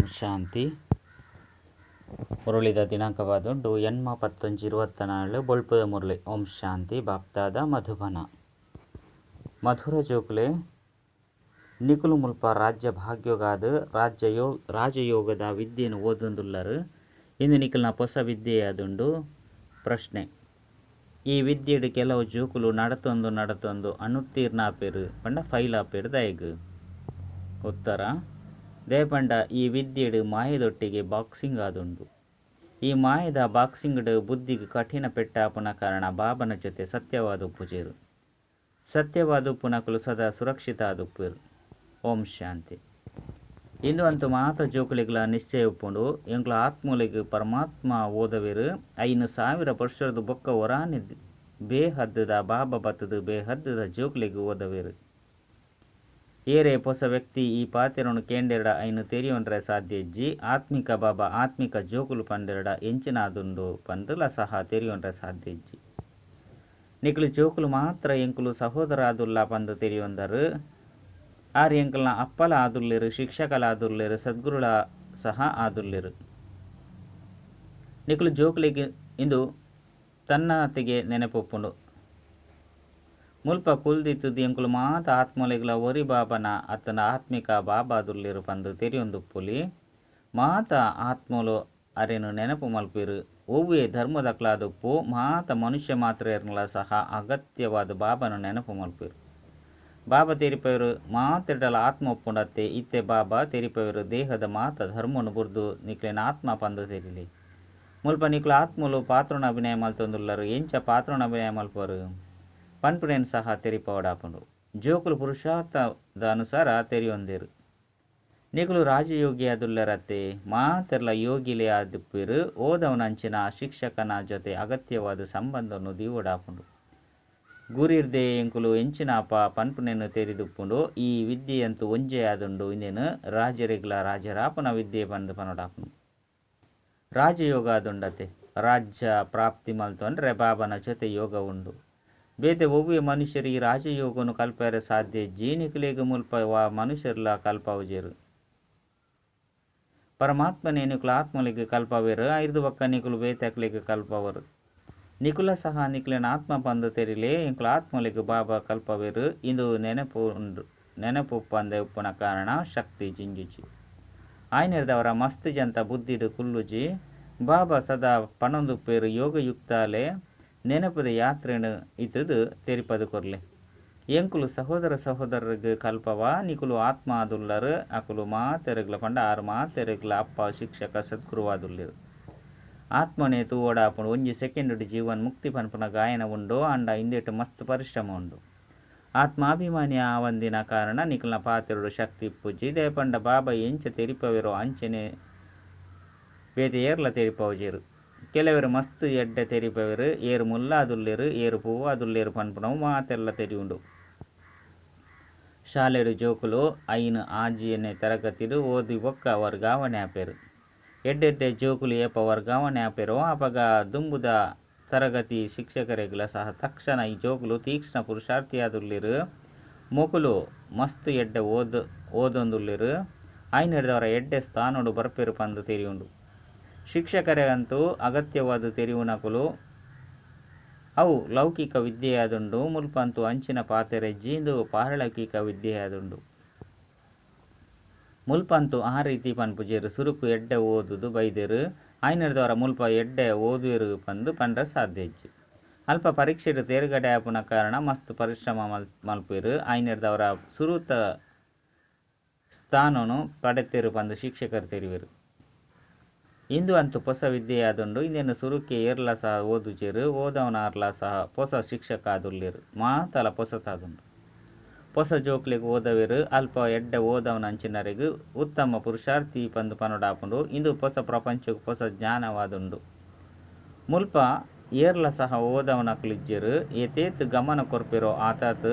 ಓಂ ಶಾಂತಿ. ಮುರಳಿದ ದಿನಾಂಕವಾದುಂಡು 8-11-24 ಬೊಳ್ಪದ ಮುರಳಿ. ಓಂ ಶಾಂತಿ. ಬಾಪ್ದಾದ ಮಧುಬನ. ಮಧುರ ಜೋಕುಲೆ ನಿಕುಲು ಮುಲ್ಪ ರಾಜ್ಯ ಭಾಗ್ಯೋಗಾದ ರಾಜ್ಯ ರಾಜಯೋಗದ ವಿದ್ಯೆನು ಓದೊಂದುಲ್ಲರು. ಇಂದು ನಿಕಲ್ನ ಹೊಸ ವಿದ್ಯೆಯಾದುಂಡು. ಪ್ರಶ್ನೆ: ಈ ವಿದ್ಯೆಡ್ ಕೆಲವು ಜೋಕುಲು ನಡತೊಂದು ನಡತೊಂದು ಅನುತ್ತೀರ್ಣ ಆಪೆರ್ ಪಂಡ ಫೈಲ್ ಆಪೆರ್ ದಾಯೆಗ್? ಉತ್ತರ: ದೇಪಂಡ ಈ ವಿದ್ಯೆಡ್ ಮಾಯೆದೊಟ್ಟಿಗೆ ಬಾಕ್ಸಿಂಗ್ ಆದುಂಡು. ಈ ಮಾಯೆದ ಬಾಕ್ಸಿಂಗ್ಡ್ ಬುದ್ಧಿಗ್ ಕಠಿಣ ಪೆಟ್ಟಾಪುನ ಕಾರಣ ಬಾಬನ ಜೊತೆ ಸತ್ಯವಾದ ಉಪ್ಪುಜೆರು. ಸತ್ಯವಾದ ಉಪ್ಪುನಕುಲು ಸದಾ ಸುರಕ್ಷಿತ ಆದುಪ್ಪೆರು. ಓಂ ಶಾಂತಿ. ಇಂದು ಅಂತೂ ಮಾತ ಜೋಕುಲೆಗ್ಲ ನಿಶ್ಚಯ ಉಪ್ಪುಂಡು. ಎಂಕ್ಲ ಆತ್ಮಲೆಗ್ ಪರಮಾತ್ಮ ಓದವೆರ್. 5000 ವರ್ಷರ್ದ್ ಬೊಕ್ಕ ಒರಾನೆ ಬೇಹದ್ದ ಬಾಬಾ ಬತ್ತುದು ಬೇಹದ್ದ ಜೋಕುಲೆಗ್ ಓದವೆರ್. ಏರೇ ಪೊಸ ವ್ಯಕ್ತಿ ಈ ಪಾತೆರೊನು ಕೇಂಡೆರ್ಡ ಐನ್ ತೆರಿಯೊನ್ರೆ ಸಾಧ್ಯ ಇಜ್ಜಿ. ಆತ್ಮಿಕ ಬಾಬಾ ಆತ್ಮಿಕ ಜೋಕುಲು ಪಂಡೆರ್ಡ ಎಂಚಿನ ಆದುಂಡು ಪಂದುಲ ಸಹ ತೆರಿಯೊನ್ರೆ ಸಾಧ್ಯ ಇಜ್ಜಿ. ನಿಕುಲು ಜೋಕುಲು ಮಾತ್ರ ಎಂಕುಲು ಸಹೋದರ ಆದುಲ್ಲ ಪಂದು ತೆರಿಯೊಂದರು. ಆರ್ ಎಂಕಲ್ನ ಅಪ್ಪಲ ಆದುಲ್ಲೆರ್, ಶಿಕ್ಷಕಲ ಆದುಲ್ಲೆರ್, ಸದ್ಗುರುಳ ಸಹ ಆದುಲ್ಲೆರ್. ನಿಕುಲು ಜೋಕುಲೆಗ್ ಇಂದು ತನ್ನಾತೆಗೆ ನೆನಪುಪ್ಪುಂಡು. ಮುಲ್ಪ ಕುಲ್ದಿತ್ತುದು ಎಂಕುಲು ಮಾತ ಆತ್ಮಲೆಗ್ಲ ಒರಿ ಬಾಬನ ಅತ್ತಂಡ ಆತ್ಮಿಕ ಬಾಬಾದುಲ್ಲೆರ್ ಪಂದು ತೆರಿಯೊಂದುಪ್ಪೊಲಿ. ಮಾತ ಆತ್ಮಲು ಅರೆನ್ ನೆನಪು ಮಲ್ಪೆರ್. ಒವ್ವೇ ಧರ್ಮದಕ್ಲಾದುಪ್ಪು ಮಾತ ಮನುಷ್ಯ ಮಾತ್ರೆರ್ನ್ಲ ಸಹ ಅಗತ್ಯವಾದ ಬಾಬನ ನೆನಪು ಮಲ್ಪೆರ್. ಬಾಬಾ ತೆರಿಪವರು ಮಾತೆರ್ಡಲ ಆತ್ಮ ಉಪ್ಪುಂಡತ್ತೆ. ಇತ್ತೆ ಬಾಬಾ ತೆರಿಪವರು ದೇಹದ ಮಾತ ಧರ್ಮನು ಬುರ್ದು ನಿಕ್ಲೆನ ಆತ್ಮ ಪಂದು ತೆರಿಲಿ. ಮುಲ್ಪ ನಿಕ್ಲು ಆತ್ಮಲು ಪಾತ್ರನ ಅಭಿನಯ ಮಲ್ತೊಂದುಲ್ಲರು. ಎಂಚ ಪಾತ್ರನ ಅಭಿನಯ ಮಲ್ಪರು ಪನ್ಪುನೇನ್ ಸಹ ತೆರಿಪವಡಾಪುಂಡು. ಜೋಕುಲು ಪುರುಷಾರ್ಥದ ಅನುಸಾರ ತೆರಿಯೊಂದೆರು. ನಿಕುಲು ರಾಜಯೋಗಿ ಆದುಲ್ಲರತ್ತೆ. ಮಾತೆರ್ಲ ಯೋಗಿಲೇ ಆದುಪ್ಪೆರು. ಓದವನಂಚಿನ ಶಿಕ್ಷಕನ ಜೊತೆ ಅಗತ್ಯವಾದ ಸಂಬಂಧವನ್ನು ದೀವಡಾಪುಂಡು. ಗುರಿರ್ದೆ ಎಂಕುಲು ಎಂಚಿನಪ ಪನ್ಪುನೇನ್ ತೆರಿದುಪ್ಪುಂಡು. ಈ ವಿದ್ಯೆಯಂತೂ ಒಂಜೇ ಆದುಂಡು. ಇಂದೇನು ರಾಜರಿಗ್ಲ ರಾಜರಾಪುನ ವಿದ್ಯೆ ಪಂದು ಪನೊಡಾಪುಂಡು. ರಾಜಯೋಗ ಆದುಂಡತೆ. ರಾಜ್ಯ ಪ್ರಾಪ್ತಿ ಮಲ್ತೊಂಡ್ರೆ ಬಾಬನ ಜೊತೆ ಯೋಗ ಉಂಡು. ಬೇತೆ ಒವ್ವೇ ಮನುಷ್ಯರು ಈ ರಾಜಯೋಗನು ಕಲ್ಪರೆ ಸಾಧ್ಯ ಇಜ್ಜಿ. ನಿಕುಲೆಗ್ ಮುಲ್ಪ ವಾ ಮನುಷ್ಯರ್ಲ ಕಲ್ಪವುಜೆರು. ಪರಮಾತ್ಮನೇ ನಿಕುಲು ಆತ್ಮಲೆಗ್ ಕಲ್ಪವೆರ್. ಐರ್ದ್ ಬೊಕ್ಕ ನಿಕುಲು ಬೇತೆಕ್ಲೆಗ್ ಕಲ್ಪವರು. ನಿಕುಲ ಸಹ ನಿಕ್ಲೆನ ಆತ್ಮ ಪಂದು ತೆರಿಲೆ. ಎಂಕುಲು ಆತ್ಮಲೆಗ್ ಬಾಬಾ ಕಲ್ಪವೆರ್. ಇಂದು ನೆನಪು ಉಂಡು. ನೆನಪು ಉಪ್ಪಂದೆ ಉಪ್ಪುನ ಕಾರಣ ಶಕ್ತಿ ಜಿಂಜುಜಿ. ಆಯ್ನೆರ್ದವರ ಮಸ್ತ್ ಜಂತ ಬುದ್ಧಿಡ್ ಕುಲ್ಲುಜಿ. ಬಾಬಾ ಸದಾ ಪನೊಂದುಪ್ಪೆರ್ ಯೋಗಯುಕ್ತಾಲೆ ನೆನಪುದ ಯಾತ್ರೆನ್ ಇತ್ತುದು ತೆರಿಪದು ಕೊರ್ಲೆ. ಎಂಕುಲು ಸಹೋದರ ಸಹೋದರರಿಗೆ ಕಲ್ಪವ. ನಿಕುಲು ಆತ್ಮ ಆದುಲ್ಲರ್. ಅಕುಲು ಮಾತೆರೆಗ್ಲ ಪಂಡ ಆರು ಮಾತೆರೆಗ್ಲ ಅಪ್ಪ ಶಿಕ್ಷಕ ಸದ್ಗುರುವಾದುಲ್ಲೆರ್. ಆತ್ಮನೇ ತೂವೊಡಾಪುಂಡು. ಒಂಜಿ ಸೆಕೆಂಡ್ ಜೀವನ್ ಮುಕ್ತಿ ಪನ್ಪುನ ಗಾಯನ ಉಂಡು. ಆಂಡ ಇಂದೆಟ್ ಮಸ್ತ್ ಪರಿಶ್ರಮ ಉಂಡು. ಆತ್ಮಾಭಿಮಾನಿ ಆವಂದಿನ ಕಾರಣ ನಿಕಲ್ನ ಪಾತೆರೊಡು ಶಕ್ತಿ ಇಪ್ಪುಜಿ. ದಯಪಂಡ ಬಾಬಾ ಎಂಚ ತೆರಿಪವೆರೋ ಅಂಚನೆ ಬೇತೆ ಏರ್ಲ ತೆರಿಪವುಜೆರು. ಕೆಲವರು ಮಸ್ತ್ ಎಡ್ಡೆ ತೆರಿಪವೆರ್. ಏರ್ ಮುಲ್ಲಾದುಲ್ಲೆರ್ ಏರ್ ಪೂವಾದುಲ್ಲೆರ್ ಪನ್ಪುನವು ಮಾತೆರ್ಲ ತೆರಿಯುಂಡು. ಶಾಲೆಡ್ ಜೋಕುಲು 5 6ನೇ ತರಗತಿಡ್ ಓದಿ ಬೊಕ್ಕ ವರ್ಗಾವಣೆ ಆಪೆರ್. ಎಡ್ಡೆ ಎಡ್ಡೆ ಜೋಕುಲು ಏಪ ವರ್ಗಾವಣೆ ಆಪೆರೋ ಅಪಗ ದುಂಬುದ ತರಗತಿ ಶಿಕ್ಷಕರೆಗ್ಲ ಸಹ ತಕ್ಷಣ ಈ ಜೋಕುಲು ತೀಕ್ಷ್ಣ ಪುರುಷಾರ್ಥಿಯಾದುಲ್ಲೆರ್. ಮೊಕುಲು ಮಸ್ತ್ ಎಡ್ಡೆ ಓದೊಂದುಲ್ಲೆರ್. ಆಯ್ನೆರ್ದವರ ಎಡ್ಡೆ ಸ್ಥಾನೊಡು ಬರ್ಪೆರ್ ಪಂದು ತೆರಿಯುಂಡು. ಶಿಕ್ಷಕರೇ ಅಂತೂ ಅಗತ್ಯವಾದ ತೆರಿಯುನಕುಲು. ಅವು ಲೌಕಿಕ ವಿದ್ಯೆಯಾದುಂಡು. ಮುಲ್ಪ ಅಂತೂ ಅಂಚಿನ ಪಾತೆರ ಇಜ್ಜಿ. ಇಂದು ಪಾರಲೌಕಿಕ ವಿದ್ಯೆಯಾದುಂಡು. ಮುಲ್ಪ ಅಂತೂ ಆ ರೀತಿ ಪನ್ಪುಜೆರ್. ಸುರುಕು ಎಡ್ಡೆ ಓದುದು ಬೈದೆರ್. ಆಯ್ನೆರ್ದವರ ಮುಲ್ಪ ಎಡ್ಡೆ ಓದುವೆರ್ ಪಂದು ಪಂಡ್ರೆ ಸಾಧ್ಯ ಇಜ್ಜಿ. ಅಲ್ಪ ಪರೀಕ್ಷೆಡ್ ತೇರ್ಗಡೆ ಆಪುನ ಕಾರಣ ಮಸ್ತ್ ಪರಿಶ್ರಮ ಮಲ್ಪೆರ್. ಆಯ್ನೆರ್ದವರ ಸುರುತ ಸ್ಥಾನನು ಪಡೆತೆರ್ ಪಂದು ಶಿಕ್ಷಕರು ತೆರಿವೆರ್. ಇಂದು ಅಂತೂ ಪೊಸ ವಿದ್ಯೆಯಾದುಂಡು. ಇಂದೆನ್ ಸುರುಕೆ ಏರ್ಲ ಸಹ ಓದುಜೆರ್. ಓದವನಾರ್ಲ ಸಹ ಪೊಸ ಶಿಕ್ಷಕ ಆದುಲ್ಲೆರ್. ಮಾತಲ ಪೊಸತಾದುಂಡು. ಪೊಸ ಜೋಕ್ಲೆಗ್ ಓದವೆರ್. ಅಲ್ಪ ಎಡ್ಡೆ ಓದವನಂಚಿನರೆಗ್ ಉತ್ತಮ ಪುರುಷಾರ್ಥಿ ಪಂದು ಪನೊಡಾಪುಂಡು. ಇಂದು ಪೊಸ ಪ್ರಪಂಚಗ್ ಪೊಸ ಜ್ಞಾನವಾದುಂಡು. ಮುಲ್ಪ ಏರ್ಲ ಸಹ ಓದವನಕುಲು ಇಜ್ಜೆರ್. ಏತೇತ್ ಗಮನ ಕೊರ್ಪೆರೋ ಆತಾತ್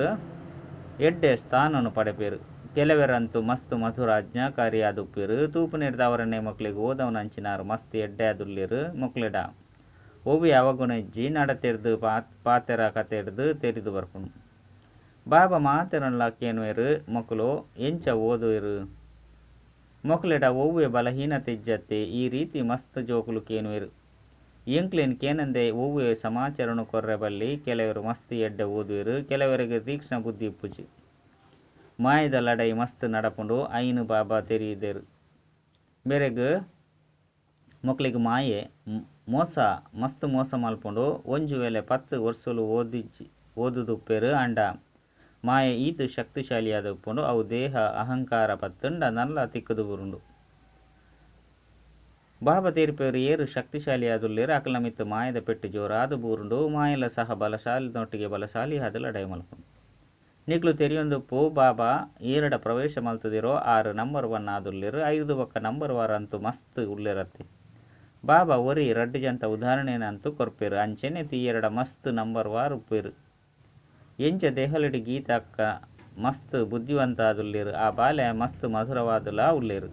ಎಡ್ಡೆ ಸ್ಥಾನನು ಪಡೆಪೆರ್. ಕೆಲವರಂತೂ ಮಸ್ತ್ ಮಧುರ ಆಜ್ಞಾಕಾರಿ ಆದುಪ್ಪೆರ್. ತೂಪುನೆರ್ದವರನೆ ಮೊಕ್ಲೆಗ್ ಓದವನಂಚಿನಾರ್ ಮಸ್ತ್ ಎಡ್ಡೆ ಆದುಲ್ಲೆರ್. ಮೊಕ್ಲೆಡ ಒವ್ವೇ ಅವಗುಣ ಇಜ್ಜಿ. ನಡತೆರ್ದ್ ಪಾತೆರ ಕತೆರ್ದ್ ತೆರಿದು ಬರ್ಪುಂಡು. ಬಾಬಾ ಮಾತೆರನ್ಲ ಕೇನುವೆರ್ ಮೊಕುಲು ಎಂಚ ಓದುವೆರ್. ಮೊಕ್ಲೆಡ ಒವ್ವೆ ಬಲಹೀನತೆ ಇಜ್ಜತ್ತೆ? ಈ ರೀತಿ ಮಸ್ತ್ ಜೋಕುಲು ಕೇನುವೆರ್. ಎಂಕ್ಲೆನ್ ಕೇನಂದೆ ಒವ್ವೆ ಸಮಾಚಾರೊನು ಕೊರ್ರೆ ಬಲ್ಲಿ. ಕೆಲವೆರ್ ಮಸ್ತ್ ಎಡ್ಡೆ ಓದುವೆರ್. ಕೆಲವೆರೆಗ್ ತೀಕ್ಷ್ಣ ಬುದ್ಧಿ ಇಪ್ಪುಜಿ. ಮಾಯೆದ ಲಡಾಯಿ ಮಸ್ತ್ ನಡಪುಂಡು. ಅಯಿನ್ ಬಾಬಾ ತೆರಿದೆರ್. ಮೇರೆಗ್ ಮೊಕ್ಲೆಗ್ ಮಾಯೆ ಮೋಸ ಮಸ್ತ್ ಮೋಸ ಮಲ್ಪುಂಡು. ಒಂಜಿ ವೇಳೆ 10 ವರ್ಷೊಲು ಓದುದುಪ್ಪೆರ್ ಆಂಡ ಮಾಯೆ ಈತ್ ಶಕ್ತಿಶಾಲಿಯಾದ್ ಉಪ್ಪುಂಡು. ಅವು ದೇಹ ಅಹಂಕಾರ ಪತ್ತುಂಡ ನಲ್ಲ ತಿಕ್ಕುದು ಬುರುಂಡು. ಬಾಬಾ ತೆರಿಪೆರ್ ಏರು ಶಕ್ತಿಶಾಲಿಯಾದುಲ್ಲೆರ್ ಅಕಲ್ನ ಮಿತ್ತ್ ಮಾಯದ ಪೆಟ್ಟು ಜೋರಾದ್ ಬೂರುಂಡು. ಮಾಯೆಲ ಸಹ ಬಲಶಾಲಿನೊಟ್ಟಿಗೆ ಬಲಶಾಲಿಯಾದ್ ಲಡಾಯಿ ಮಲ್ಪುಂಡು. ನಿಕ್ಲು ತೆರಿಯೊಂದುಪ್ಪು ಬಾಬಾ ಏರಡ ಪ್ರವೇಶ ಮಲ್ತುದಿರೋ ಆರು ನಂಬರ್ 1 ಆದುಲ್ಲೆರ್. ಐರ್ದ್ ಬೊಕ್ಕ ನಂಬರ್ ವಾರ್ ಅಂತೂ ಮಸ್ತ್ ಉಲ್ಲೆರತ್ತೆ. ಬಾಬಾ ಒರಿ ರಡ್ಡ್ ಜಂತ ಉದಾಹರಣೆನಂತೂ ಕೊರ್ಪೆರ್. ಅಂಚೆನೆ ತೂಯೆರಡ ಮಸ್ತ್ ನಂಬರ್ ವಾರ್ ಉಪ್ಪೆರ್. ಎಂಚ ದೆಹಲಿಡ್ ಗೀತಾ ಅಕ್ಕ ಮಸ್ತ್ ಬುದ್ಧಿವಂತ ಆದುಲ್ಲೆರ್. ಆ ಬಾಲೆ ಮಸ್ತ್ ಮಧುರವಾದುಲಾ ಉಲ್ಲೆರ್.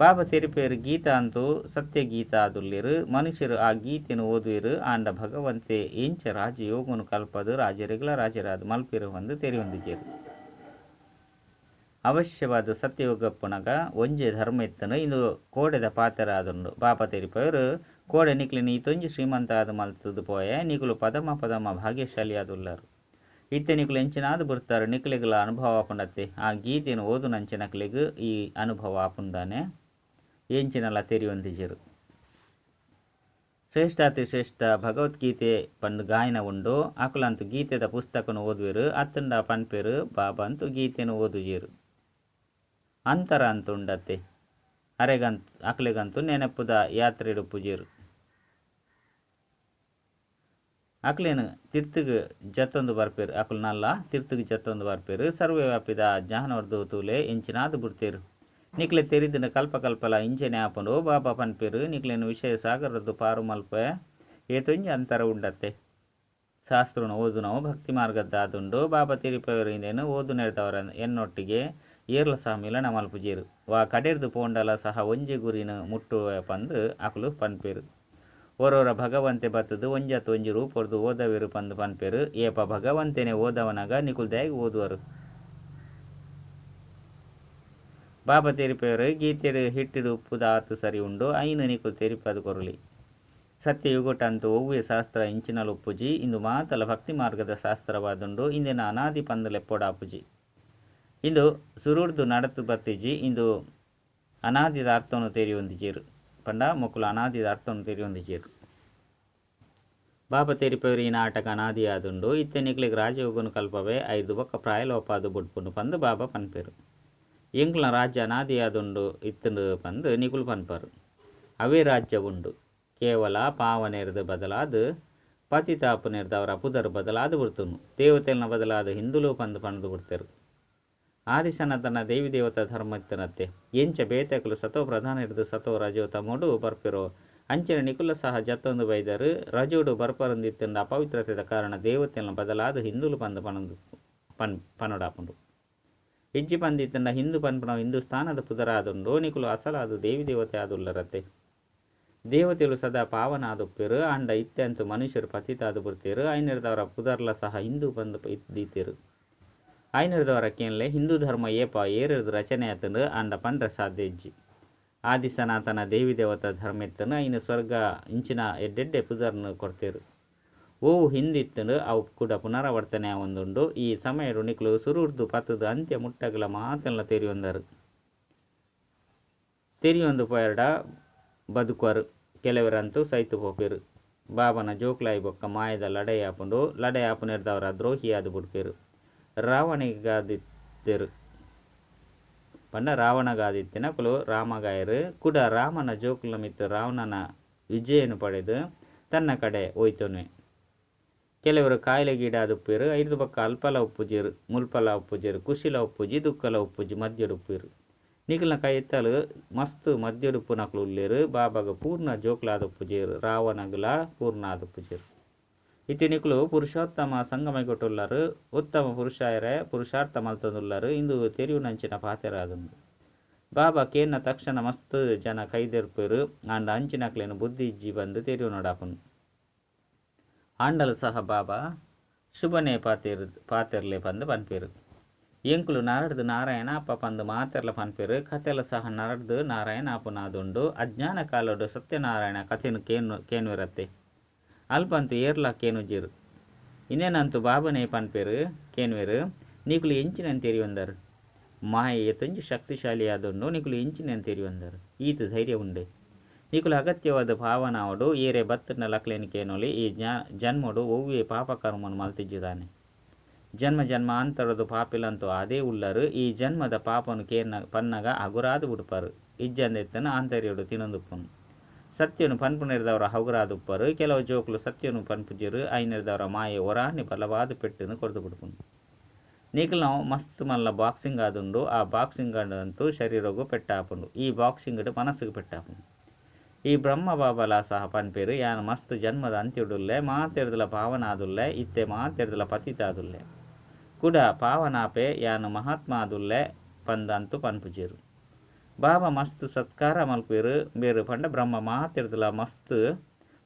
ಬಾಬಾ ತೆರಿಪೆರ್ ಗೀತಾ ಅಂತೂ ಸತ್ಯ ಗೀತಾ ಆದುಲ್ಲೆರ್. ಮನುಷ್ಯರು ಆ ಗೀತೆನ್ ಓದುವೆರ್. ಆಂಡ ಭಗವಂತೆ ಎಂಚ ರಾಜಯೋಗನು ಕಲ್ಪದ್ ರಾಜರಿಗ್ಲ ರಾಜರಾದ್ ಮಲ್ಪೆರ್ ಪಂದ್ ತೆರಿಯೊಂದಿಜೆರ್. ಅವಶ್ಯವಾದ ಸತ್ಯಯುಗಪ್ಪುನಗ ಒಂಜೇ ಧರ್ಮ ಇತ್ತುಂಡು. ಇಂದು ಕೋಡೆದ ಪಾತೆರ ಆದುಂಡು. ಬಾಬಾ ತೆರಿಪೆರ್ ಕೋಡೆ ನಿಕ್ಲೆನ್ ಈತೊಂಜಿ ಶ್ರೀಮಂತ ಆದ್ ಮಲ್ತುದು ಪೋಯೆ. ನಿಕುಲು ಪದಮ ಪದಮ ಭಾಗ್ಯಶಾಲಿ ಆದುಲ್ಲರ್. ಇತ್ತೆ ನಿಕುಲು ಎಂಚಿನಾದ್ ಬಿಡ್ತಾರೆ ನಿಕ್ಲೆಗ್ಲ ಅನುಭವ ಆಪುಂಡತ್ತೆ. ಆ ಗೀತೆನ್ ಓದುನಂಚಿನಕ್ಲೆಗ್ ಈ ಅನುಭವ ಆಪುಂದಾನೆ ಎಂಚಿನಲ ತೆರಿಯೊಂದಿಜೆರ್. ಶ್ರೇಷ್ಠಾತಿ ಶ್ರೇಷ್ಠ ಭಗವದ್ಗೀತೆ ಪಂದ್ ಗಾಯನ ಉಂಡು. ಅಕುಲಂತೂ ಗೀತೆದ ಪುಸ್ತಕನ್ ಓದುವೆರ್ ಅತ್ತುಂಡ ಪನ್ಪೆರ್. ಬಾಬಾ ಅಂತೂ ಗೀತೆನ್ ಓದುಜೆರ್. ಅಂತರ ಅಂತೂ ಉಂಡತ್ತೆ. ಅರೆಗಂತ ಅಕ್ಲೆಗಂತೂ ನೆನಪುದ ಯಾತ್ರೆಡ್ ಉಪ್ಪುಜೆರ್. ಅಕ್ಲೆನ್ ತಿರ್ತುಗ್ ಜತ್ತೊಂದು ಬರ್ಪೆರ್. ಅಕುಲು ನಲ್ಲ ತಿರ್ತುಗ್ ಜತ್ತೊಂದು ಬರ್ಪೆರ್. ಸರ್ವವ್ಯಾಪಿದ ಜ್ಞಾನೊರ್ದು ತೂಲೆ ಎಂಚಿನಾದ್ ಬುಡ್ತೆರ್. ನಿಕ್ಲೆ ತೆರಿದಿನ ಕಲ್ಪ ಕಲ್ಪಲ ಇಂಚೆನೆ ಆಪುಂಡು. ಬಾಬಾ ಪನ್ಪೆರ್ ನಿಕ್ಲೆನ ವಿಷಯ ಸಾಗರದ್ದು ಪಾರು ಮಲ್ಪೆ ಏತೊಂಜಿ ಅಂತರ ಉಂಡತ್ತೆ. ಶಾಸ್ತ್ರನು ಓದುನವು ಭಕ್ತಿ ಮಾರ್ಗದ್ದಾದುಂಡು. ಬಾಬಾ ತೆರಿಪೆರ್ ಇಂದೆನ್ ಓದುನೆರ್ದವರ ಎನ್ನೊಟ್ಟಿಗೆ ಏರ್ಲ ಸಹ ಮಿಲನ ಮಲ್ಪುಜೆರ್. ವಾ ಕಡೆರ್ದ್ ಪೋಂಡಲ ಸಹ ಒಂಜೆ ಗುರಿನ್ ಮುಟ್ಟುವೆ ಪಂದ್ ಅಕುಲು ಪನ್ಪೆರ್. ಒರೋರ ಭಗವಂತೆ ಬತ್ತುದು ಒಂಜತ್ ಒಂಜಿ ರೂಪೊರ್ದು ಓದವೆರ್ ಪಂದ್ ಪನ್ಪೆರ್. ಏಪ ಭಗವಂತೆನೆ ಓದವನಗ ನಿಕುಲು ದಾಯೆಗ್ ಓದುವರು. ಬಾಬಾ ತೆರಿಪೆರ್ ಗೀತೆಡ್ ಹಿಟ್ಟಿಡ್ ಉಪ್ಪುದ ಆತ್ ಸರಿ ಉಂಡು. ಅಯಿನ್ ನಿಕುಲು ತೆರಿಪಾದ್ ಕೊರೊಲಿ. ಸತ್ಯಯುಗಟಂತೂ ಒವ್ವೆ ಶಾಸ್ತ್ರ ಇಂಚಿನಲ ಉಪ್ಪುಜಿ. ಇಂದು ಮಾತಲ ಭಕ್ತಿ ಮಾರ್ಗದ ಶಾಸ್ತ್ರವಾದುಂಡು. ಇಂದೆನ್ ಅನಾದಿ ಪಂದ್ ಲೆಪ್ಪೊಡಾಪುಜಿ. ಇಂದು ಸುರುರ್ದು ನಡತ್ ಬತ್ತಿಜಿ. ಇಂದು ಅನಾದಿದ ಅರ್ಥನು ತೆರಿಯೊಂದಿಜೆರ್. ಪಂಡ ಮೊಕುಲು ಅನಾದಿದ ಅರ್ಥನು ತೆರಿಯೊಂದಿಜೆರ್. ಬಾಬಾ ತೆರಿಪೆರ್ ಈ ನಾಟಕ ಅನಾದಿ ಆದುಂಡು. ಇತ್ತೆ ನಿಕ್ಲೆಗ್ ರಾಜಯೋಗನು ಕಲ್ಪವೆ. ಐರ್ದ್ ಬೊಕ್ಕ ಪ್ರಾಯಲೋಪಾದ್ ಬುಡ್ಪುಂಡು ಪಂದ್ ಬಾಬಾ ಪನ್ಪೆರ್. ಎಂಕ್ಲನ ರಾಜ್ಯ ಅನಾದಿ ಆದುಂಡು ಇತ್ತುಂಡು ಪಂದ್ ನಿಕುಲು ಪನ್ಪರ್. ಅವೇ ರಾಜ್ಯ ಉಂಡು. ಕೇವಲ ಪಾವನೆರ್ದ್ ಬದಲಾದ್ ಪತಿತಾಪುನೆರ್ದ್ ಅವರ ಪುದರ್ ಬದಲಾದ್ ಬುಡ್ತುಂಡು. ದೇವತೆಲ್ನ ಬದಲಾದ್ ಹಿಂದುಲು ಪಂದ್ ಪಂಡ್ದ್ ಬುಡ್ತೆರ್. ಆದಿ ಸನಾತನ ದೇವಿ ದೇವತಾ ಧರ್ಮ ಇತ್ತನತ್ತೆ. ಎಂಚ ಬೇತೆಕುಲು ಸತೋ ಪ್ರಧಾನರ್ದ್ ಸತೋ ರಜೋ ತಮೋಡು ಬರ್ಪೆರೋ ಅಂಚನೆ ನಿಕುಲ ಸಹ ಜತ್ತೊಂದು ಬೈದರ್. ರಜೋಡು ಬರ್ಪರಂದಿತ್ತುಂಡ ಅಪವಿತ್ರತೆದ ಕಾರಣ ದೇವತೆಲ್ನ ಬದಲಾದ್ ಹಿಂದುಲು ಪಂದ್ ಪನೊಂದು ಪನೊಡಾಪುಂಡು. ಇಜ್ಜಿ ಪಂದಿತ್ತುಂಡ ಹಿಂದೂ ಪನ್ಪುನವು ಹಿಂದೂಸ್ಥಾನದ ಪುದರಾದುಂಡು. ನಿಕುಲು ಅಸಲಾದ ದೇವಿ ದೇವತೆ ಆದುಲ್ಲರತ್ತೆ. ದೇವತೆಲು ಸದಾ ಪಾವನ ಆದುಪ್ಪೆರ್. ಆಂಡ ಇತ್ತೆ ಅಂತೂ ಮನುಷ್ಯರು ಪತಿತಾದ್ ಬುಡ್ತೆರ್. ಐನೆರ್ದವರ ಪುದರ್ಲ ಸಹ ಹಿಂದೂ ಪಂದ್ ದೀತೆರ್. ಐನೆರ್ದವರ ಕೇನ್ಲೆ ಹಿಂದೂ ಧರ್ಮ ಏಪ ಏರೆರ್ದ್ ರಚನೆ ಆತುಂಡು ಆಂಡ ಪಂಡ್ರೆ ಸಾಧ್ಯ ಇಜ್ಜಿ. ಆದಿ ಸನಾತನ ದೇವಿ ದೇವತಾ ಧರ್ಮ ಇತ್ತುಂಡು. ಐನ್ ಸ್ವರ್ಗ ಇಂಚಿನ ಎಡ್ಡೆಡ್ಡೆ ಪುದರ್ನ್ ಕೊರ್ತೆರ್. ಒವು ಹಿಂದಿತ್ತುಂಡು ಅವು ಕೂಡ ಪುನರಾವರ್ತನೆ ಆವೊಂದುಂಡು. ಈ ಸಮಯಡ್ ನಿಕುಲು ಸುರುರ್ದು ಪತ್ತುದು ಅಂತ್ಯ ಮುಟ್ಟಗಲ ಮಾತೆಲ್ಲ ತೆರಿಯೊಂದರು. ತೆರಿಯೊಂದು ಪೋಯೆರ್ಡ ಬದುಕುವರು. ಕೆಲವರಂತೂ ಸೈತು ಪೋಪೆರ್. ಬಾಬನ ಜೋಕುಲಾಯಿ ಬೊಕ್ಕ ಮಾಯದ ಲಡಾಯಿ ಆಪುಂಡು. ಲಡಾಯಿ ಆಪುನೆರ್ದವರ ದ್ರೋಹಿಯಾದ್ ಬುಡ್ಪೆರ್. ರಾವಣಿಗಾದಿತ್ತೆರ್ ಪಂಡ ರಾವಣಗಾದಿತ್ತಿನಕುಲು ರಾಮಗಾಯೆರ್. ಕುಡ ರಾಮನ ಜೋಕುಲ್ನ ಮಿತ್ತ್ ರಾವಣನ ವಿಜಯನ್ ಪಡೆದು ತನ್ನ ಕಡೆ ಒಯ್ತೊನುವೆ. ಕೆಲವರು ಕಾಯಿಲೆಗೀಡಾದುಪ್ಪೆರ್. ಐರ್ದ್ ಬೊಕ್ಕ ಅಲ್ಪಲ ಉಪ್ಪುಜೆರ್ ಮುಲ್ಪಲ ಉಪ್ಪುಜೆರ್. ಖುಷಿಲ ಉಪ್ಪುಜಿ ದುಃಖಲ ಉಪ್ಪುಜಿ ಮಧ್ಯಡ್ ಉಪ್ಪುವೆರ್. ನಿಕಲ್ನ ಕೈತಲ್ ಮಸ್ತ್ ಮಧ್ಯಡ್ ಉಪ್ಪುನಕುಲು ಉಲ್ಲೆರ್. ಬಾಬಾಗ್ ಪೂರ್ಣ ಜೋಕುಲಾದ್ ಉಪ್ಪುಜೆರ್. ರಾವಣಗ್ಲ ಪೂರ್ಣ ಆದುಪ್ಪುಜೆರ್. ಇತ್ತೆ ನಿಕುಲು ಪುರುಷೋತ್ತಮ ಸಂಗಮಯುಗಟುಲ್ಲರ್. ಉತ್ತಮ ಪುರುಷಾಯರೆ ಪುರುಷಾರ್ಥ ಮಲ್ತೊಂದುಲ್ಲರ್. ಇಂದು ತೆರಿಯುನಂಚಿನ ಪಾತೆರ ಆದುಂಡು. ಬಾಬಾ ಕೇನ್ನ ತಕ್ಷಣ ಮಸ್ತ್ ಜನ ಕೈದೆರ್ಪೆರ್. ಆಂಡ ಅಂಚಿನಕ್ಲೆನ ಬುದ್ಧಿ ಇಜ್ಜಿ ಪಂದ್ ತೆರಿಯೊನೊಡಾಪುಂಡು. ಆಂಡಲ ಸಹ ಬಾಬಾ ಶುಭನೆ ಪಾತೆರ್ಲೆ ಪಂದ್ ಪನ್ಪೆರ್. ಎಂಕುಲು ನರಡ್ದ್ ನಾರಾಯಣ ಆಪ ಪಂದ್ ಮಾತೆರ್ಲ ಪನ್ಪೆರ್. ಕಥೆಲ ಸಹ ನರಡ್ದ್ ನಾರಾಯಣ ಆಪುನಾದುಂಡು. ಅಜ್ಞಾನ ಕಾಲೊಡು ಸತ್ಯನಾರಾಯಣ ಕಥೆನ್ ಕೇನುವೆರತ್ತೆ. ಅಲ್ಪಂತೂ ಏರ್ಲಾ ಕೇನುಜೆರ್. ಇಂದೆನಂತೂ ಬಾಬನೇ ಪನ್ಪೆರ್ ಕೇನುವೆರ್. ನಿಕುಲು ಎಂಚಿನೆನ್ ತೆರಿಯೊಂದರ್. ಮಾಯೆ ಏತೊಂಜಿ ಶಕ್ತಿಶಾಲಿಯಾದುಂಡು ನಿಕುಲು ಎಂಚಿನೆನ್ ತೆರಿಯೊಂದರ್. ಈತ್ ಧೈರ್ಯ ಉಂಡೆ. ನಿಕುಲು ಅಗತ್ಯವಾದ ಪಾವನಾವೊಡು ಏರೇ ಬತ್ತುಂಡಲ ಅಕ್ಲೆನ್ ಕೇನೊಲಿ ಈ ಜನ್ಮೊಡು ಒವ್ವೇ ಪಾಪ ಕರ್ಮನ್ ಮಲ್ತಿಜ್ಜಿ ದಾನೆ. ಜನ್ಮ ಜನ್ಮಾಂತರದ ಪಾಪಿಲಂತೂ ಆದೇ ಉಲ್ಲರ್. ಈ ಜನ್ಮದ ಪಾಪನು ಕೇನ ಪನ್ನಗ ಹಗುರಾದ್ ಬುಡ್ಪರ್. ಇಜ್ಜಂದೆತ್ತನ ಆಂತರ್ಯೊಡು ತಿನೊಂದುಪ್ಪುನು. ಸತ್ಯನು ಪನ್ಪುನೆರ್ದವರ ಹಗುರಾದುಪ್ಪರು. ಕೆಲವು ಜೋಕುಲು ಸತ್ಯನು ಪನ್ಪುಜೆರ್. ಐನೆರ್ದವರ ಮಾಯೆ ಒರಾನೆ ಬಲವಾದ್ ಪೆಟ್ಟುನು ಕೊರ್ದು ಬುಡ್ಪುನು. ನಿಕಲ್ನ ಮಸ್ತ್ ಮಲ್ಲ ಬಾಕ್ಸಿಂಗ್ ಆದುಂಡು. ಆ ಬಾಕ್ಸಿಂಗ್ ಅಂತೂ ಶರೀರಗು ಪೆಟ್ಟಾಪುಂಡು. ಈ ಬಾಕ್ಸಿಂಗ್ ಮನಸ್ಸುಗು ಪೆಟ್ಟಾಪುಂಡು. ಈ ಬ್ರಹ್ಮ ಬಾಬಲ ಸಹ ಪನ್ಪೆರ್ ಯಾನ್ ಮಸ್ತ್ ಜನ್ಮದ ಅಂತ್ಯಡುಲ್ಲೆ ಮಾತೆರ್ದಲ ಪಾವನ ಆದುಲ್ಲೆ ಇತ್ತೆ ಮಾತೆರ್ದಲ ಪತಿತ ಆದುಲ್ಲೆ. ಕುಡ ಪಾವನಾಪೆ ಯಾನ್ ಮಹಾತ್ಮ ಆದುಲ್ಲೆ ಪಂದ್ ಅಂತೂ ಪನ್ಪುಜೆರ್. ಬಾಬಾ ಮಸ್ತ್ ಸತ್ಕಾರ ಮಲ್ಪುವೆರ್. ಬೇರು ಪಂಡ ಬ್ರಹ್ಮ ಮಾತೆರ್ದಲ ಮಸ್ತ್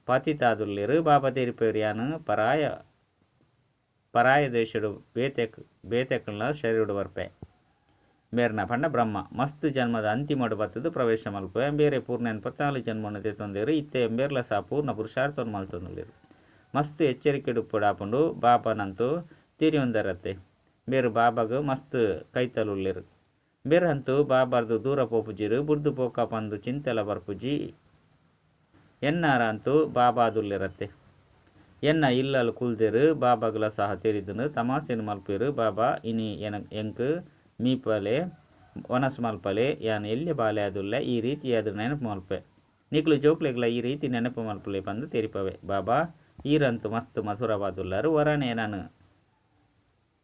ಪತಿತಾದುಲ್ಲೆರ್. ಬಾಬಾ ತೆರಿಪೆರ್ ಯಾನ್ ಪರಾಯ ದೇಶಡು ಬೇತೆಕ್ಲ್ನ ಶರೀರಡು ಬರ್ಪೆ. ಮೇರ್ನ ಪಂಡ ಬ್ರಹ್ಮ ಮಸ್ತ್ ಜನ್ಮದ ಅಂತಿಮಡು ಬತ್ತುದು ಪ್ರವೇಶ ಮಲ್ಪುವೆ. ಬೇರೆ ಪೂರ್ಣ 84 ಜನ್ಮನು ದೆತೊಂದೆರ್. ಇತ್ತೆ ಬೇರ್ಲ ಸಹ ಪೂರ್ಣ ಪುರುಷಾರ್ಥವನ್ನು ಮಲ್ತೊಂದುಲ್ಲೆರ್. ಮಸ್ತ್ ಎಚ್ಚರಿಕೆಡ್ ಉಪ್ಪುಡಾಪುಂಡು. ಬಾಬಾನಂತೂ ತೆರಿಯೊಂದರತ್ತೆ. ಬೇರು ಬಾಬಾಗ್ ಮಸ್ತ್ ಕೈತಲುಲ್ಲೆರ್. ಬೇರಂತೂ ಬಾಬಾರ್ದು ದೂರ ಪೋಪುಜೆರ್. ಬುಡ್ದು ಪೋಕ ಪಂದು ಚಿಂತೆಲ ಬರ್ಪುಜಿ. ಎನ್ನಾರ ಅಂತೂ ಬಾಬಾದುಲ್ಲೆರತ್ತೆ. ಎನ್ನ ಇಲ್ಲಲ್ ಕುಲ್ದೆರ್. ಬಾಬಾಗ್ಲ ಸಹ ತೆರಿದುಂಡು. ತಮಾಸೆನ್ ಮಲ್ಪುವೆರ್. ಬಾಬಾ ಇನಿ ಎಂಕ್ ಮೀಪಲೆ ವನಸ್ ಮಲ್ಪಲೆ ಯಾನ್ ಎಲ್ಯ ಬಾಲೆ ಆದುಲ್ಲೆ ಈ ರೀತಿಯಾದ ನೆನಪು ಮಲ್ಪೆ. ನಿಕುಲು ಜೋಕ್ಲೆಗ್ಲ ಈ ರೀತಿ ನೆನಪು ಮಲ್ಪಲೆ ಪಂದ್ ತೆರಿಪವೆ. ಬಾಬಾ ಈರಂತೂ ಮಸ್ತ್ ಮಧುರವಾದುಲ್ಲರ್. ವರನೆ ಎನನ್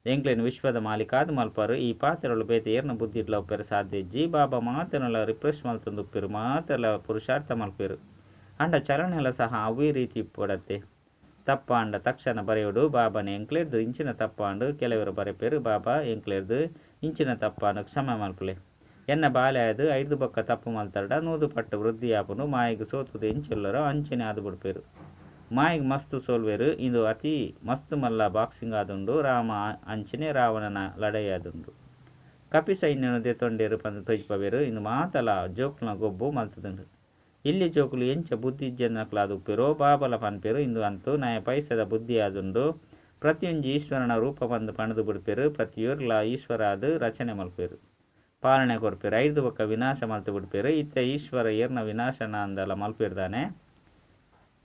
ಎಂಕ್ಲೆನ್ ವಿಶ್ವದ ಮಾಲೀಕಾದ್ ಮಲ್ಪರು. ಈ ಪಾತ್ರಗಳು ಬೇತೆ ಏರ್ನ ಬುದ್ಧಿಡ್ಲ ಉಪ್ಪೆರೆ ಸಾಧ್ಯ ಇಜ್ಜಿ. ಬಾಬಾ ಮಾತೆರ್ನಲ ರಿಫ್ರೆಶ್ ಮಲ್ತೊಂದು ಉಪ್ಪೆರು. ಮಾತೆರ್ಲ ಪುರುಷಾರ್ಥ ಮಲ್ಪೆರು. ಅಂಡ ಚಲನೆಲ ಸಹ ಅವೇ ರೀತಿ ಇಪ್ಪಡತ್ತೆ. ತಪ್ಪಾಂಡ ತಕ್ಷಣ ಬರೆಯೋಡು ಬಾಬಾನೆ ಎಂಕ್ಲೆರ್ದು ಇಂಚಿನ ತಪ್ಪಾಂಡು ಕೆಲವರು ಬರೆಪೆರು. ಬಾಬಾ ಎಂಕ್ಲೆರ್ದು ಇಂಚಿನ ತಪ್ಪಾಂಡು ಕ್ಷಮೆ ಮಲ್ಪಲೆ. ಎನ್ನ ಬಾಲೆ ಆದ್ ಐದು ಬೊಕ್ಕ ತಪ್ಪು ಮಲ್ತರ್ಡ 100 ಪಟ್ಟು ವೃದ್ಧಿ ಆಪುಂಡು. ಮಾಯೆಗ್ ಸೋತುದು ಎಂಚುಲ್ಲರೋ ಅಂಚನೆ ಆದ್ ಬುಡ್ಪೆರು. ಮಾಯೆಗ್ ಮಸ್ತ್ ಸೋಲ್ವೆರು. ಇಂದು ಅತಿ ಮಸ್ತ್ ಮಲ್ಲ ಬಾಕ್ಸಿಂಗ್ ಆದುಂಡು. ರಾಮ ಅಂಚನೆ ರಾವಣನ ಲಡಾಯಿ ಆದುಂಡು. ಕಪಿ ಸೈನ್ಯನು ದೆತೊಂಡೆರು ಪಂದ್ ತೋಜಿಪವೆರು. ಇಂದು ಮಾತಲ ಜೋಕ್ಲ್ನ ಗೊಬ್ಬು ಮಲ್ತುದುಂಡು. ಇಲ್ಲಿ ಜೋಕುಲು ಎಂಚ ಬುದ್ಧಿ ಇಜ್ಜಂದಿನಕುಲಾದ್ ಉಪ್ಪೆರೋ ಬಾಬಲ ಪನ್ಪೆರು. ಇಂದು ಅಂತೂ ನಯ ಪೈಸೆದ ಬುದ್ಧಿ ಆದುಂಡು. ಪ್ರತಿಯೊಂಜಿ ಈಶ್ವರನ ರೂಪ ಪಂದ್ ಪಂಡ್ದು ಬಿಡ್ಪೆರು. ಪ್ರತಿಯೊರ್ಲ ಈಶ್ವರ ಆದ್ ರಚನೆ ಮಲ್ಪೆರು. ಪಾಲನೆ ಕೊರ್ಪೆರು. ಐದು ಬೊಕ್ಕ ವಿನಾಶ ಮಲ್ತು ಬಿಡ್ಪೆರು. ಇತ್ತೆ ಈಶ್ವರ ಏರ್ನ ವಿನಾಶನ ಅಂದಲ ಮಲ್ಪೆರು ದಾನೆ.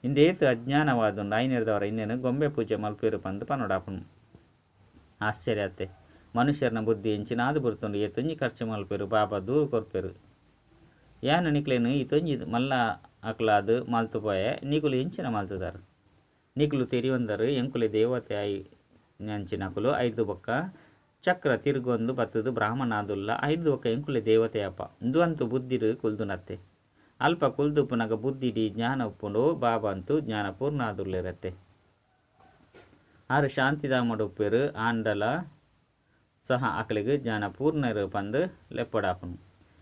ಇಂದೇತ್ ಅಜ್ಞಾನವಾದುಂಡು. ಐನೆರ್ದವರ ಇಂದೇನು ಗೊಂಬೆ ಪೂಜೆ ಮಲ್ಪೆರು ಪಂದ್ ಪನೊಡಾಪುಂಡು. ಆಶ್ಚರ್ಯ ಅತ್ತೆ. ಮನುಷ್ಯರ್ನ ಬುದ್ಧಿ ಎಂಚಿನಾದ್ ಬುಡ್ತುಂಡು. ಏತೊಂಜಿ ಖರ್ಚು ಮಲ್ಪೆರು. ಬಾಬಾ ದೂರು ಕೊರ್ಪೆರು. ಯಾನ್ ನಿಕ್ಲೆನ್ ಈತೊಂಜಿ ಮಲ್ಲ ಅಕ್ಲಾದ್ ಮಲ್ತು ಪೋಯೆ. ನಿಕುಲು ಎಂಚಿನ ಮಲ್ತುದಾರ್. ನಿಕುಲು ತೆರಿಯೊಂದರು ಎಂಕುಲೆ ದೇವತೆ ಆಯಿ ಅಂಚಿನಕುಲು ಐದು ಬೊಕ್ಕ ಚಕ್ರ ತಿರುಗೊಂದು ಬತ್ತುದು ಬ್ರಾಹ್ಮಣಾದುಲ್ಲ. ಐದು ಬೊಕ್ಕ ಎಂಕುಲೆ ದೇವತೆ ಅಪ್ಪ. ಇಂದು ಅಂತೂ ಬುದ್ಧಿಡ್ ಕುಲ್ದುನತ್ತೆ. ಅಲ್ಪ ಕುಲ್ದುಪ್ಪುನಗ ಬುದ್ಧಿಡಿ ಜ್ಞಾನ ಉಪ್ಪುಂಡು. ಬಾಬಾ ಅಂತೂ ಜ್ಞಾನ ಪೂರ್ಣ ಆದುಲ್ಲೆರತ್ತೆ. ಆರು ಶಾಂತಿಧಾಮಡು ಉಪ್ಪೆರು. ಆಂಡಲ ಸಹ ಅಕ್ಲೆಗ್ ಜ್ಞಾನ ಪೂರ್ಣರು ಪಂದ್ ಲೆಪ್ಪಡಾಪುಂಡು.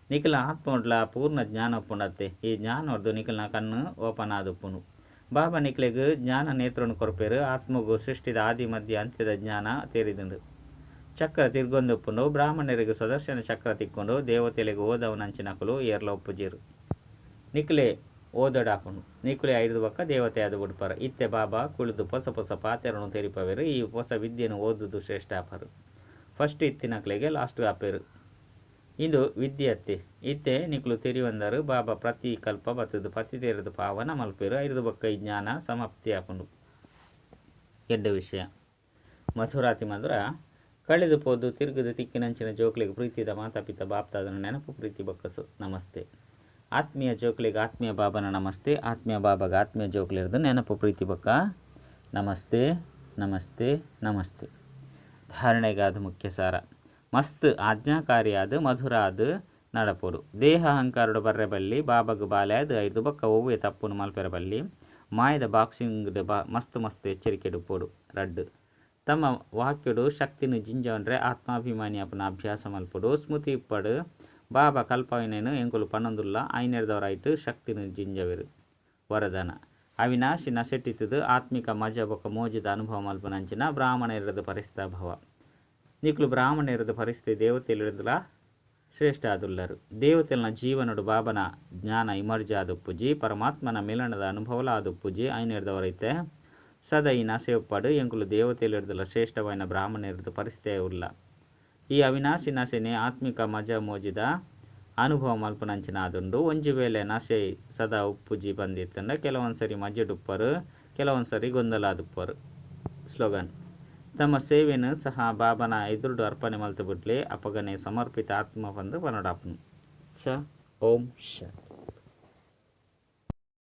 ನಿಕಲ ಆತ್ಮಡ್ಲ ಪೂರ್ಣ ಜ್ಞಾನ ಉಪ್ಪುಂಡತ್ತೆ. ಈ ಜ್ಞಾನೊರ್ದು ನಿಕಲ್ನ ಕಣ್ಣು ಓಪನ್ ಆದುಪ್ಪುಂಡು. ಬಾಬಾ ನಿಕ್ಲೆಗ್ ಜ್ಞಾನ ನೇತ್ರನು ಕೊರ್ಪೆರು. ಆತ್ಮಗು ಸೃಷ್ಟಿದ ಆದಿ ಮಧ್ಯ ಅಂತ್ಯದ ಜ್ಞಾನ ತೆರಿದುಂಡು. ಚಕ್ರ ತಿರ್ಗೊಂದುಪ್ಪುಂಡು. ಬ್ರಾಹ್ಮಣರಿಗೆ ಸ್ವದರ್ಶನ ಚಕ್ರ ತಿಕ್ಕೊಂಡು ದೇವತೆಲೆಗ್ ಓದವನಂಚಿನಕುಲು ಏರ್ಲ ಉಪ್ಪುಜೆರು. ನಿಕ್ಲೆ ಓದಡಾಪುಂಡು. ನಿಕುಲೆ ಐದು ಬೊಕ್ಕ ದೇವತೆ ಆದ್ ಬುಡ್ಪರ್. ಇತ್ತೆ ಬಾಬಾ ಕುಳಿದು ಪೊಸ ಪೊಸ ಪಾತೆರನು ತೆರಿಪವೆರು. ಈ ಪೊಸ ವಿದ್ಯೆನು ಓದುದು ಶ್ರೇಷ್ಠ ಆಪರು. First ಇತ್ತಿನಕ್ಲೆಗೆ last ಆಪೆರು. ಇಂದು ವಿದ್ಯೆ ಅತ್ತೆ. ಇತ್ತೆ ನಿಕುಲು ತೆರಿಯೊಂದರು ಬಾಬಾ ಪ್ರತಿ ಕಲ್ಪ ಬತ್ತುದು ಪತಿ ತೆರೆದು ಪಾವನ ಮಲ್ಪೆರು. ಐದು ಬೊಕ್ಕ ಈ ಜ್ಞಾನ ಸಮಾಪ್ತಿ ಆಪುಂಡು. ಎಡ್ಡೆ ವಿಷಯ. ಮಧುರಾತಿ ಮಧುರ ಕಳೆದು ಪೋದು ತಿರುಗದು ತಿಕ್ಕಿನಂಚಿನ ಜೋಕ್ಲೆಗ್ ಪ್ರೀತಿದ ಮಾತಾ ಪಿತ ಬಾಪ್ತಾದನ ನೆನಪು ಪ್ರೀತಿ ಬೊಕ್ಕಸು ನಮಸ್ತೆ. ಆತ್ಮೀಯ ಜೋಕ್ಲೆಗ್ ಆತ್ಮೀಯ ಬಾಬನ ನಮಸ್ತೆ. ಆತ್ಮೀಯ ಬಾಬಾಗ ಆತ್ಮೀಯ ಜೋಕ್ಲೆರ್ದು ನೆನಪು ಪ್ರೀತಿ ಬೊಕ್ಕ ನಮಸ್ತೆ ನಮಸ್ತೆ ನಮಸ್ತೆ. ಧಾರಣೆಗಾದ ಮುಖ್ಯ ಸಾರ. ಮಸ್ತ್ ಆಜ್ಞಾಕಾರಿಯಾದ ಮಧುರಾದ ನಡಪೊಡು. ದೇಹ ಅಹಂಕಾರಡು ಬರ್ರೆ ಬಲ್ಲಿ. ಬಾಬಾಗ್ ಬಾಲೆ ಆದ್ ಐದು ಬೊಕ್ಕ ಒವ್ವೆ ತಪ್ಪುನು ಮಲ್ಪೆರೆ ಬಲ್ಲಿ. ಮಾಯದ ಬಾಕ್ಸಿಂಗ್ ಮಸ್ತ್ ಮಸ್ತ್ ಎಚ್ಚರಿಕೆ ಉಪ್ಪೊಡು. ರಡ್ಡು ತಮ್ಮ ವಾಕ್ಯಡು ಶಕ್ತಿನ ಜಿಂಜಾಂಡ್ರೆ ಆತ್ಮಾಭಿಮಾನಿ ಆಪುನ ಅಭ್ಯಾಸ ಮಲ್ಪೊಡು. ಸ್ಮೃತಿ ಇಪ್ಪಡು. ಬಾಬಾ ಕಲ್ಪವಿನೇನು ಎಂಕುಲು ಪನೊಂದುಲ್ಲ. ಐನೆರ್ದವರ ಐಟ್ ಶಕ್ತಿನ ಜಿಂಜವೆರು. ವರದಾನ ಅವಿನಾಶಿ ನಶೆಟ್ಟಿತ್ತದು ಆತ್ಮಿಕ ಮಜ ಬೊಕ್ಕ ಮೋಜಿದ ಅನುಭವ ಮಲ್ಪುನಂಚಿನ ಬ್ರಾಹ್ಮಣೆರದು ಪರಿಸ್ಥಾಭವ. ನಿಕುಲು ಬ್ರಾಹ್ಮಣೆರ್ದ್ ಫರಿಷ್ಠೆ ದೇವತೆಲೆಡ್ದ್ಲ ಶ್ರೇಷ್ಠ ಆದುಲ್ಲರ್. ದೇವತೆಲ್ನ ಜೀವನೊಡು ಬಾಬನ ಜ್ಞಾನ ಇಮರ್ಜ್ ಆದುಪ್ಪುಜಿ, ಪರಮಾತ್ಮನ ಮಿಲನದ ಅನುಭವಲ ಆದುಪ್ಪುಜಿ. ಐನೆರ್ದಾವರ ಇತ್ತೆ ಸದಾ ಈ ನಶೆ ಉಪ್ಪಡ್, ಎಂಕುಲು ದೇವತೆಲೆಡ್ದ್ಲ ಶ್ರೇಷ್ಠವಾಯಿನ ಬ್ರಾಹ್ಮಣೆರ್ದ್ ಫರಿಷ್ಠೆ ಉಲ್ಲ. ಈ ಅವಿನಾಶಿ ನಶೆನೆ ಆತ್ಮಿಕ ಮಜಾ ಮೋಜಿದ ಅನುಭವ ಮಲ್ಪುನಂಚಿನ ಆದುಂಡು. ಒಂಜಿ ವೇಳೆ ನಶೆ ಸದಾ ಉಪ್ಪುಜಿ ಪಂದಿತ್ತಂಡ ಕೆಲವೊಂದು ಸರಿ ಮಜೆಡುಪ್ಪರು, ಕೆಲವೊಂದು ಸರಿ ಗೊಂದಲ ಆದುಪ್ಪರು. ಸ್ಲೋಗನ್: ತಮ್ಮ ಸೇವೆನ್ ಸಹ ಬಾಬನ ಎದುರುಡು ಅರ್ಪಣೆ ಮಲ್ತ್ ಬಿಡ್ಲೆ, ಅಪಗನೆ ಸಮರ್ಪಿತ ಆತ್ಮ ಪಂದ್ ಪನೊಡಾಪುನು. ಚ ಓಂ ಶಾಂತಿ.